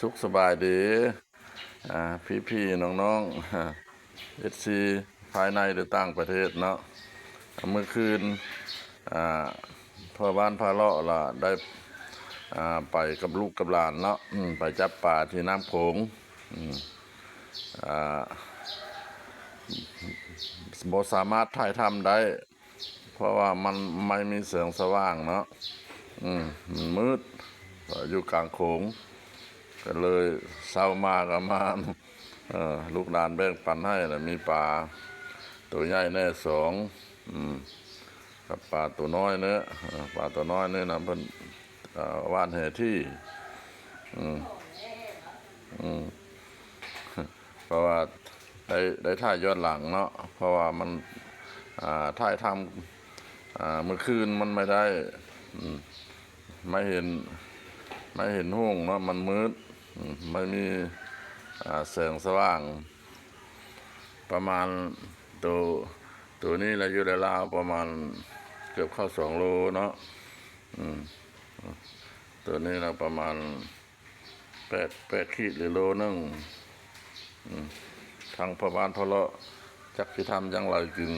ສຸກສະບາຍດີ ອ່າ ພີ່ໆ ນ້ອງໆ ເອັຟຊີ ພາຍໃນ ຫຼື ຕ່າງປະເທດເນາະ. ມື້ຄືນ ອ່າ ພໍ່ບ້ານພາເລາະລະໄດ້ ອ່າ ໄປກັບລູກກັບຫຼານເນາະ ອືມ ໄປຈັບປາທີ່ນ້ຳໂຂງ ອືມ ອ່າ ບໍ່ສາມາດຖ່າຍທຳໄດ້ ເພາະວ່າມັນ ໄມ່ມີແສງສະຫວ່າງເນາະ ອືມ ມັນມືດ ຢູ່ກາງໂຂງ ກໍເລີຍເຊົ້າມາກໍມາ ເອີ ລູກຫຼານແບ່ງປັນໃຫ້ ລະມີປາໂຕໃຫຍ່ແດ່ສອງ ອືມ ກັບປາໂຕນ້ອຍເນາະ ເອີ ປາໂຕນ້ອຍນີ້ນະ ເພິ່ນ ເອີ ຫວ່ານແຫທີ່ ອືມ ອືມ ເພາະວ່າໄດ້ ໄດ້ຖ່າຍຍ້ອນຫຼັງເນາະ ເພາະວ່າມັນ ອ່າ ຖ່າຍທຳ ອ່າ ມື້ຄືນມັນໄມ່ໄດ້ ອືມ ໄມ່ເຫັນ ໄມ່ເຫັນຮຸ່ງເນາະ ມັນມືດ ອືມ ໄມ່ມີ ອ່າ ແສງສະຫວ່າງ ປະມານໂຕ ໂຕນີ້ລະຢູ່ລາວໆ ປະມານເກືອບເຂົ້າສອງໂລເນາະ ອືມ ໂຕນີ້ລະປະມານ ແປດ ແປດຂີດ ຫຼື ໂລໜຶ່ງ ອືມ ທາງພໍ່ບ້ານພາເລາະ ຈັກຊິທຳຈັ່ງໃດຈຶ່ງ